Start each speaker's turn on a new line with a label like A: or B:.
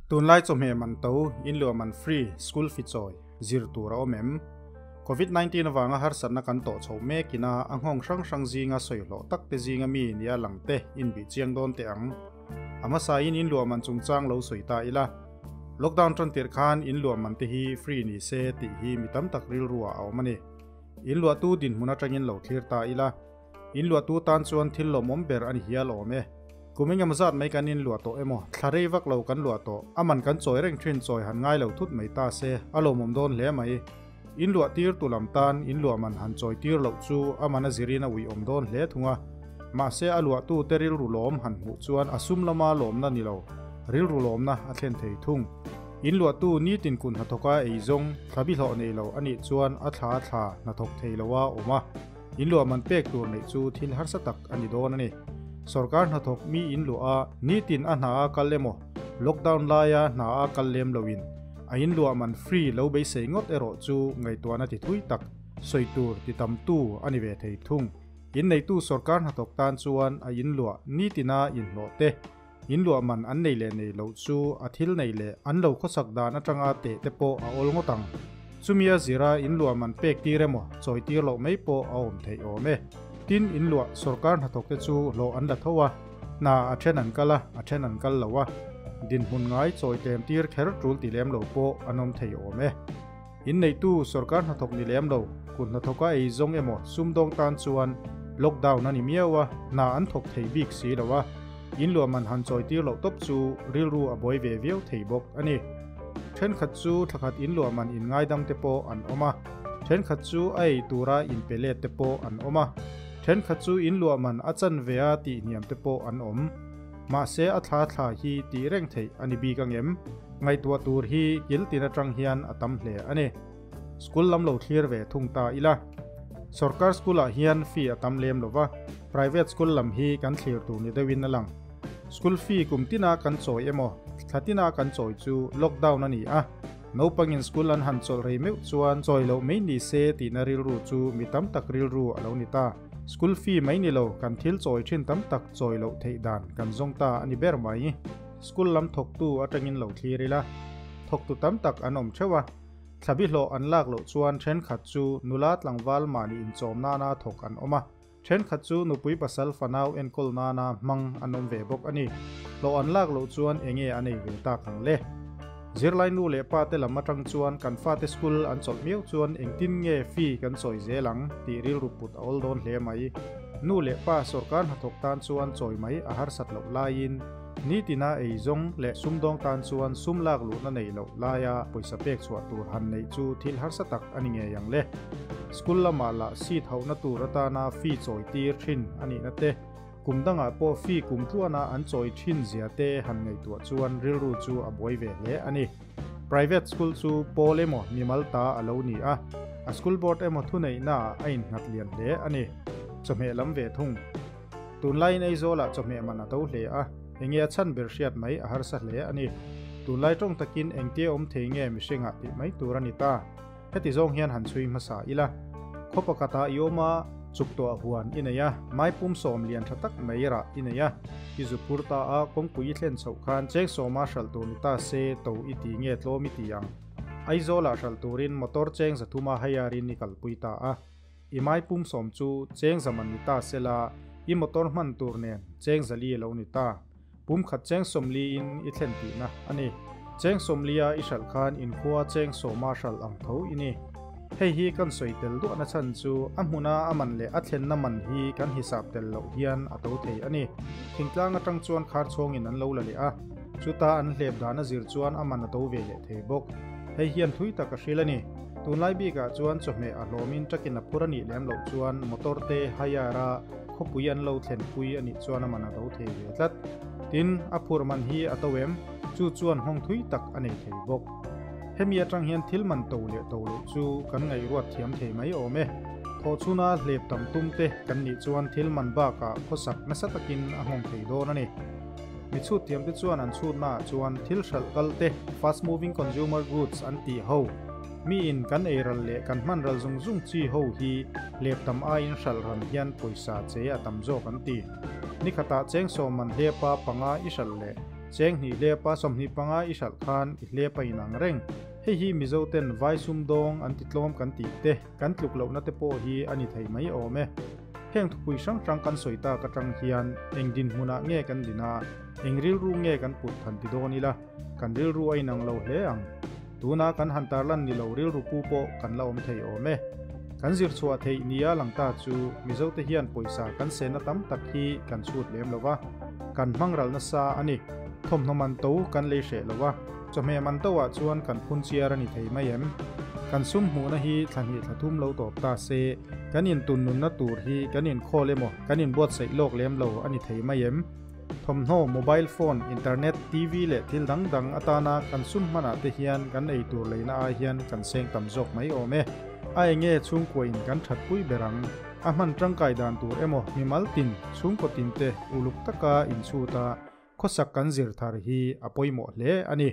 A: Tunlai chawhmeh man to, inluah man free, school fee chawi, zir tur a awm em? Covid 19 avanga harsatna kan tawh chho mek ina a nghawng hrang hrang zinga sawi hlawh tak te zinga mi nia lang te inbih chiang dawn teh ang. A hmasain inluah man chungchang lo sawi ta ila. Lockdown tan tirh khan inluah man te hi free ni se tih hi mi tam tak rilru ah a awm a ni. Inluahtu dinhmun atangin lo thlir ta ila. Inluahtu tan chuan thil lawmawm ber a ni hial awm e. Kum engemaw zat mai kan inluah tawh emaw, thla rei vak lo kan luah tawh, a man kan chawi reng thin chawi han ngai lo thut mai ta se, a lawmawm dawn hle mai. Inluah tir tu lam tan inluah man han chawi tir loh chu a man a zirin a uiawm dawn hle thung a. Mahse a luahtu te rilru lawm han hmuh chuan a sum lama lawmna ni lo, rilru lawmna a thlen thei thung. Inluahtu nitin kun hnathawka eizawng, thlabi hlawh nei lo a nih chuan a thla a thla hnathawk thei loa awm a. Inluah man pek tur neih chu thil harsa tak a ni dawn a ni. Sorkar hnathawk mi inluah a, nitin a hna a kal emaw, lockdown laia hna a kal lem loin a inluah man free lo beisei ngawt erawh chu ngaihtuahna ti thui tak sawi tur ti tamtu a ni ve thei thung. Inneitu sorkar hnathawk tan chuan a inluah nitina inhlawh te, inluah man an nei leh nei loh chu a thil nei leh an lo khawsak dan atanga teh te pawh a awl ngawt ang. Chumi a zira inluah man pek tir emaw chawi tir loh mai pawh a awm theih awm e. Tin, inluah sorkar hnathawk te chu hlawh an la tho a, hna a then an kal a, a then an kal lo a. Dinhmun ngai chawi tlem tir kher tul ti lem lo pawh an awm thei awm e. Inneitu sorkar hnathawk ni lem lo, kut hnathawka ei zawng emaw sumdawng tan chuan lockdown a ni miau a, hna an thawk thei bik si lo a, inluah man han chawi tir loh tawp chu rilru a buai ve viau thei bawk a ni. Thenkhat chu thlakhat inluah man inngaidam te pawh an awm a, thenkhat chu a ei tura inpe let te pawh an awm a, thenkhat chu inluah man a chanve a tihhniam te pawh an awm. Mahse a thla thla hi tih reng theih a ni bik angem? Ngaihtuah tur hi kil tin atang hian a tam hle a ni. School lam lo thlir ve thung ta ila. Sorkar school ah hian fee a tam lem lova, private school lam hi kan thlir tur ni deuhin a lang. School fee kum tina kan chawi emaw, thla tina kan chawi chu lockdown a ni a, naupangin school an han chawlh rei meuh chuan chawi loh mai ni se tihna rilru chu mi tam tak rilru a lo ni ta. School fee mai ni lo, kan thil chawi thin tam tak chawi loh theih dan kan zawng ta a ni ber mai. School lam thawktu atangin lo thlir ila, thawktu tam tak an awm theuh a, thlabi hlawh an lak loh chuan thenkhat chu nula tlangval mahni inchawm nana thawk an awm a, thenkhat chu nupui pasal fanau enkawl nana hmang an awm ve bawk a ni. Hlawh an lak loh chuan enge a nei ve tak ang le? Zirlai nu leh pa te lam atang chuan kan fate school an chawlh miau chuan engtin nge fee kan chawi zel ang tih rilru put a awl dawn hle mai. Nu leh pa sorkar hnathawk tan chuan chawi mai a harsat loh laiin nitina ei zawng leh sumdawng tan chuan sum lak luhna neih loh laia pawisa pek chhuah tur han neih chu thil harsa tak a ni ngei ang le. School lamah lah seat hauhna tur atana fee chawi tir thin a nihna te, Kum dangah pawh fee kum tluana an chawi thin zia te han ngaihtuah chuan rilru chu a buai ve hle a ni. Private school chu pawl emaw mimal ta a lo ni a, a school board emaw thuneihna ah a innghat lian hle a ni. Chawhmeh lam ve thung. Tunlaiin Aizawlah chawhmeh man a to hle a, enge a chhan ber hriat mai a harsa hle a ni. Tunlai tawng takin engtia awm thei nge mihringah tih mai tur a ni ta. Heti zawng hian han chhui hmasa ila, khaw pakhatah i awm a, chuk tawh huan i nei a, maipum sawm lian tha tak mai rah i nei a, i zu phur ta a, kawngpui i thlen chhoh khan cheng sawma hralh tur ni ta se to i ti nge tlawm i ti ang. Aizawlah hralh turin motor cheng zathuma haiarin i kalpui ta a, i maipum sawm chu cheng zaman ni ta sela i motor hman tur nen cheng zali a lo ni ta. Pum khat cheng sawmliin i thlen tihna a ni. Cheng sawmlia i hralh khan inkhua cheng sawma hralh ang tho i ni. Hei hi kan sawi tel duahna chhan chu a hmuna a man leh a thlenna man hi kan hisap tel loh hian a to thei a ni. Thingtlang atang chuan khar chhawngin an lo la leh a, chuta an hlep dan a zir chuan a man a to ve leh thei bawk. Hei hian thui tak a hril a ni. Tunlai bikah chuan chawhmeh a hlawmin truck-in a phur a nih lem loh chuan motor te hire a, Khawpui an lo thlenpui a nih chuan a man a do thei ve tlat. Tin, a phurh man hi a to em? Chu chuan nghawng thui tak a nei thei bawk. Hemi atang hian thil man to leh to loh chu kan ngaihruat thiam thei mai awm e. Thawhchhuna hlep tam tum te kan nih chuan thil man bakah khawsak nasa takin a nghawng thei dawn a ni. Mi chhut thiam te chuan an chhutnaah chuan thil hralh kal te, fast moving consumer goods an tih ho, Mi in kan ei ral leh kan hman ral zung zung chi ho hi lep tam aiin hralh ran hian pawisa che a tam zawk an ti. Ni khatah cheng sawm man hlepa panga i hralh leh Cheng hnih hlepa 25 i hralh khan i hlepa inang reng. Hei hi Mizo ten vai sumdawng an ti tlawm kan tih te, kan tluk lohna te pawh hi a ni thei mai awm e. Heng thupui hrang hrang kan sawi tak atang hian eng dinhmunah nge kan din a, eng rilru nge kan put han ti dawn ila, kan rilru a inang lo hle ang. Tuna kan han tarlan ni lo rilru pu pawh kan la awm thei awm e. Kan zir chhuah theih nia lang ta chu Mizote hian pawisa kan sehna tam tak hi kan chhut lem lo va, kan hmang ral nasa a ni. Thawmhnaw man to kan lei hreh lo va, chawhmeh man to ah chuan kan phun chiar a ni thei mai em? Kan sum hmuhna hi thla hnih thla thum lo tawp ta se, kan intun nunna tur hi kan inkhawl emaw kan inbuatsaih lawk lem lo a ni thei mai em? Thawmhnaw, mobile phone, internet, TV leh thil dang dang atana kan sum hmanah te hian kan ei tur leina ai hian kan seng tam zawk mai awm e. A enge chhungkua in kan thatpui ber ang? A hman tangkai dan tur emaw mimal tin, chhungkaw tin te uluk taka inchhut a, khawsak kan zir thar hi a pawimawh hle a ni.